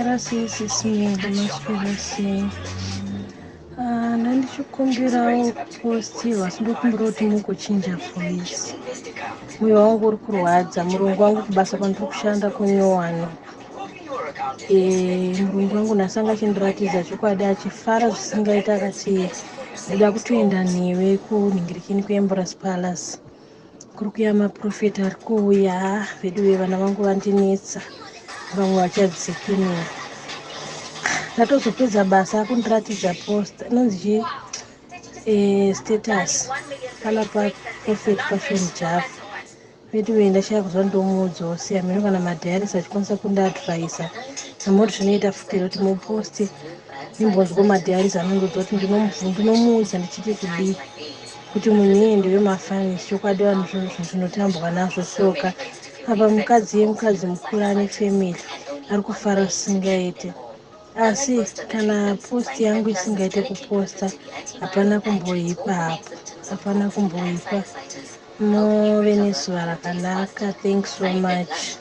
Maswera sei Sis Melly, maswera sei? Ah, ndandichikumbirawo kupostiwa asi ndokumbira kuti mugochinja voice. Mwoyo wangu uri kurwadza, murungu wangu kubasa kwandiri kushanda kunyowani. Eh, murungu wangu nhasi anga achindiratidza chokwadi achifara zvisingaita akati ndoda kutoenda newe kunhingirikini kuEmbrace Palace. Kuri kuuya maprofita ari kuuya veduwe vana vangu vandinetsa vamwe vachadzikinura. Ndatozopedza basa akundiratidza post inonzi chii status pana paprofet Passion Java. Veduwe ndashaya kuziva ndomuudzawo sei hameno kana madiaries achikwanisa kundiadvisa namoti zvinoita futi here kuti muposte ndimbonzwa madiaries anondiudza kuti ndinomuudza ndichiti kudii kuti munhu iyeye ndewemafanis chokwadi vanhu zvinhu zvinotambwa nazvo soka apa mukadzi iye mukadzi mukuru ane family ari kufara zvisingaite asi kana post yangu isingaite kuposta hapana kumboipa hapo hapana kumboipa muve nezuva rakanaka thanks so much.